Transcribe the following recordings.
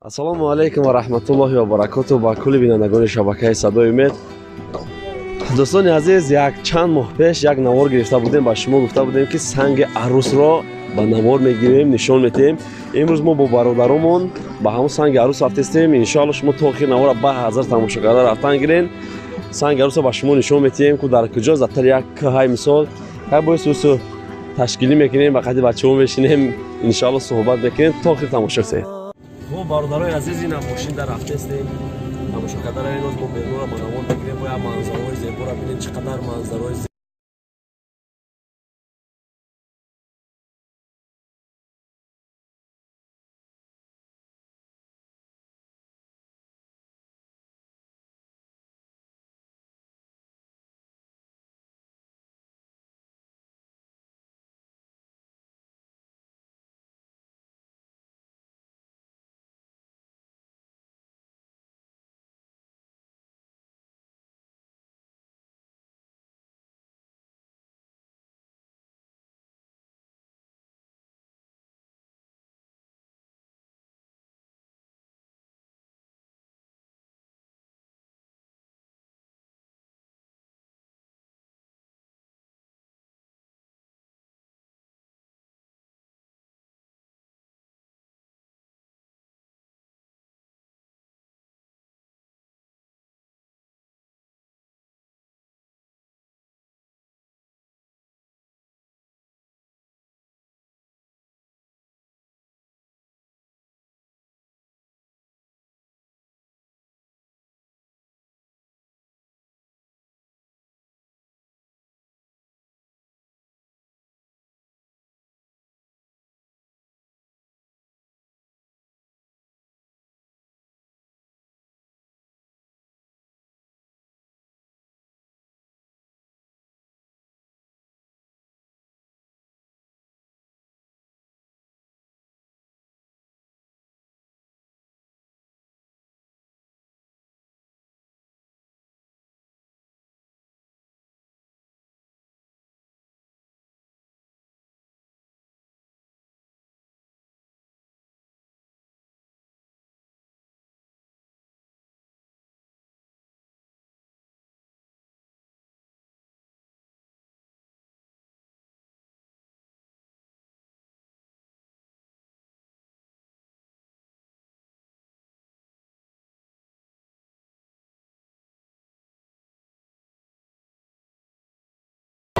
Ассалому алайкум ва раҳматуллоҳи ва баракотуҳ ба кулли бинандагони шабакаи Садои Умед. Дӯстони азиз, як чанд моҳ пеш як навор гирифта будем, ба шумо гуфта будем, ки санги арӯсро ба навор мегирем, нишон медиҳем. Имрӯз мо бо бародаромон ба ҳамон санги арӯс рафтестем. Иншоалло шумо то охир навора ба ҳазар тамошо карда рафтан гирен. Санги арӯсро ба шумо нишон медиҳем, ку дар куҷо заттар як кӯҳай мисол як бои сусу ташкилӣ мекунем, ба қади бачаҳо мешинем, иншоалло суҳбат мекунем. То охир тамошо кунед. Хуб, бародарои азиз, ина мошин дар рафтестем. Тамошо карда равем, мо берунро ба навор мегирем, бояд манзараҳои зеборо бинем, чӣ қадар манзараҳои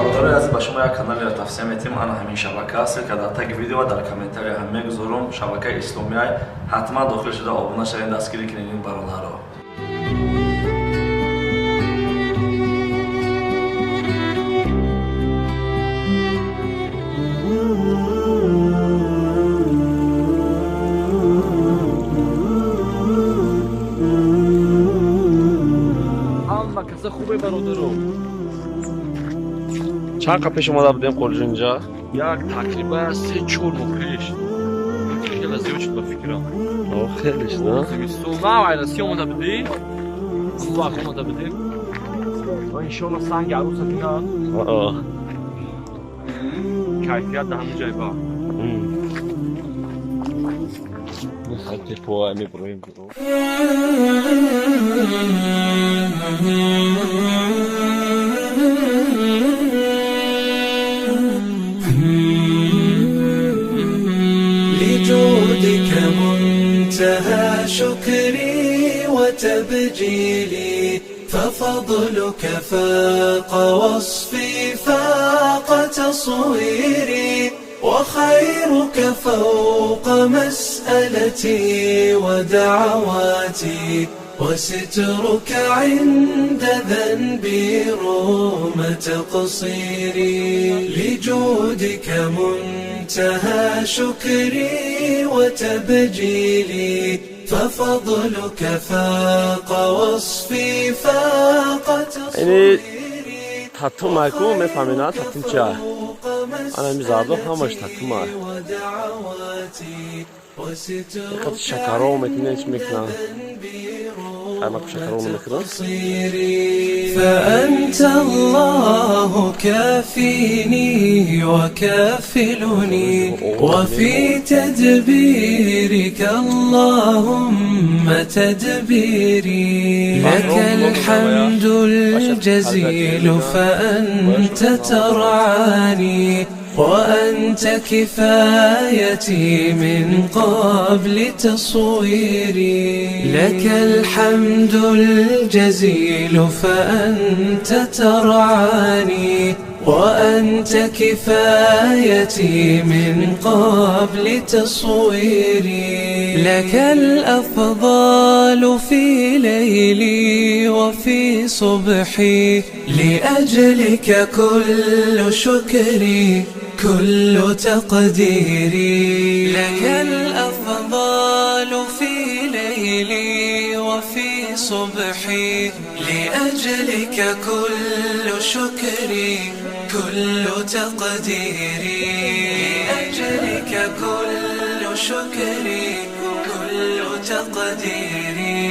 Бародарои азиз, ба шумо як каналеро тавсия метиҳем. Ана ҳамин шабака, ссылка дар таги видео ва дар комментария ҳам мегузорам. Шабакаи исломия, ҳатман дохил шуда обуна шавед, дастгирӣ кунед ин бародарро. Ҳама каса хубе, бародаро. Чанд қад пеш омада будем Қулҷу инҷа? Як тақрибан 3-4 моҳ пеш. Хеле зиёд шуд ба фикрам. О, хеле шуд, а? Зимистон на айна си омада будӣ? Он вақт омада будем. Ва иншоалло санги арӯса бинам. Кайфият дар ҳамин ҷай ба. Тепо меброем. لجودك منتهى شكري وتبجيلي، ففضلك فاق وصفي فاق تصويري، وخيرك فوق مسألتي ودعواتي، وسترك عند ذنبي رغم تقصيري. لجودك منتهى شكري وتبجيلي، ففضلك فاق وصفي فاق تصويري. татум айку мефаҳмена татум чия? Ана ми зардо ҳамаш татума. Қад шакаро мекунен, чӣ мекунанд. تقصيري فأنت الله كافيني وكافلني وفي تدبيرك اللهم تدبيري لك الحمد الجزيل فأنت ترعاني وأنت كفايتي من قبل تصويري لك الحمد الجزيل فأنت ترعاني وأنت كفايتي من قبل تصويري لك الأفضال في ليلي وفي صبحي لأجلك كل شكري كل تقديري لك الأفضال في ليلي وفي صبحي لأجلك كل شكري كل تقديري لأجلك كل شكري كل تقديري.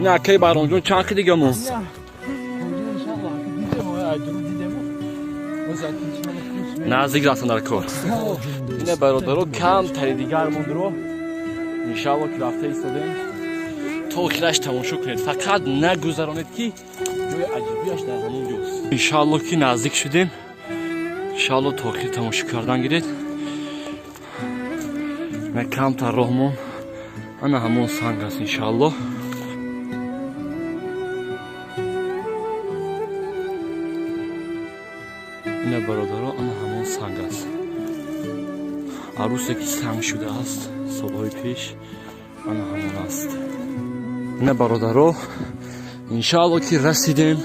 نه کی بارون جون چند کی دیگه مون نزدیک رفتن در کار اینه برادرو کم تری دیگر مون رو انشالله که رفته ایستادیم تا آخرش تماشا کنید فقط نگذرانید که جای عجیبیش در همون جاست انشالله که نزدیک شدیم انشالله تا آخر تماشا کردن گیرید نه کم تر راهمون انا همون سنگ است انشالله. اینه برادرها انا همون سنگ است عروسه که سنگ شده است سالهای پیش انا همون است. اینه برادرها انشالله که رسیدیم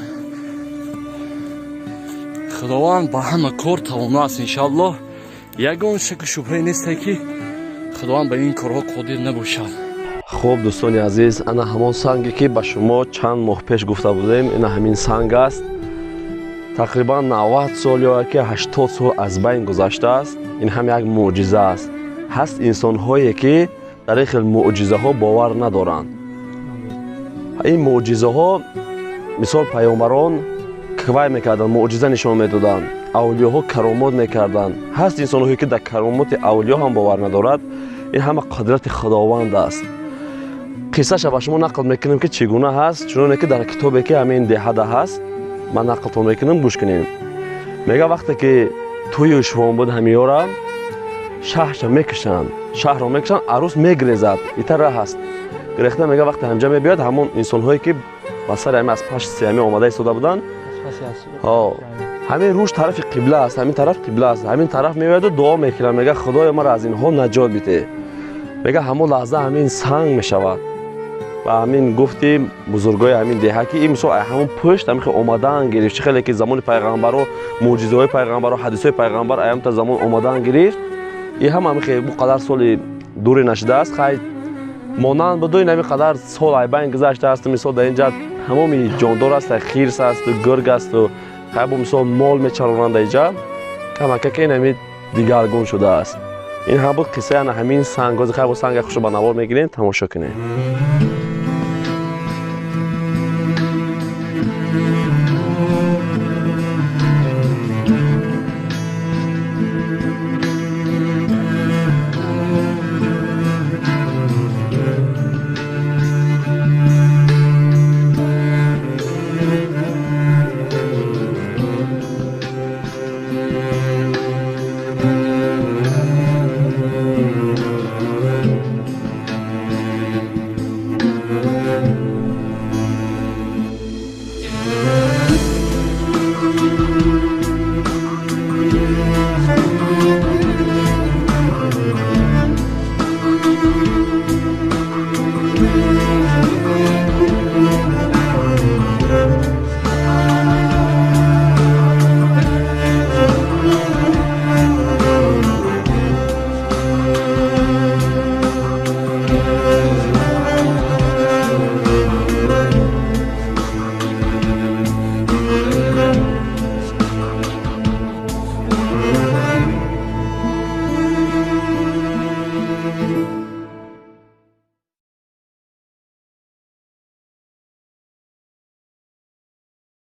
خداوند با همه کار توانا است انشالله یگان شک و شبهه نیست که خداوند به این کارها قادر نباشد. خب دوستان عزیز انا همون سنگی که به شما چند ماه پیش گفته بودیم این همین سنگ است. تقریبا 90 سال یا که 80 سال از بین گذشته است. این هم یک معجزه است. هست انسان هایی که در این معجزه ها باور ندارند. این معجزه ها مثال پیامبران کوای میکردن معجزه نشان میدادند، اولیاها کرامات میکردند. هست انسان هایی که در کرامات اولیا هم باور ندارد. این همه قدرت خداوند است. قصه ش به شما نقل میکنم که چگونه هست، چون که در کتابی که همین دهه هست من نقلتون میکنم گوش کنیم. میگه وقتی که توی شوان بود همیورا شهرش میکشن، شهر رو میکشن، عروس میگریزد، ایتر راه هست. گرفته میگه وقتی همجا میبیاد همون انسان هایی که با سر همه از پشت سیامی آمده ایستاده بودن، همین روش طرف قبله است، همین طرف قبله است، همین طرف میاد و دعا میکنه، میگه خدای ما را از اینها نجات بده. میگه همون لحظه همین سنگ میشود. و همین گفتیم بزرگای همین دهه که این مثال همون پشت همین که اومدن گرفت، چه خیلی که زمان پیغمبر و معجزه های پیغمبر و حدیث های پیغمبر ایام تا زمان اومدن گرفت، این هم همین که قدر سال دوری نشده است، خیلی مانند بود این همین قدر سال ایبین گذشته است. مثال در اینجا همون جاندار است، خرس است، گرگ است و خیلی مثال مال میچرانند اینجا، کمک که این همین دیگرگون شده است. این هم بود قصه همین سنگ. خیلی سنگ خوش به نوار میگیریم تماشا کنیم.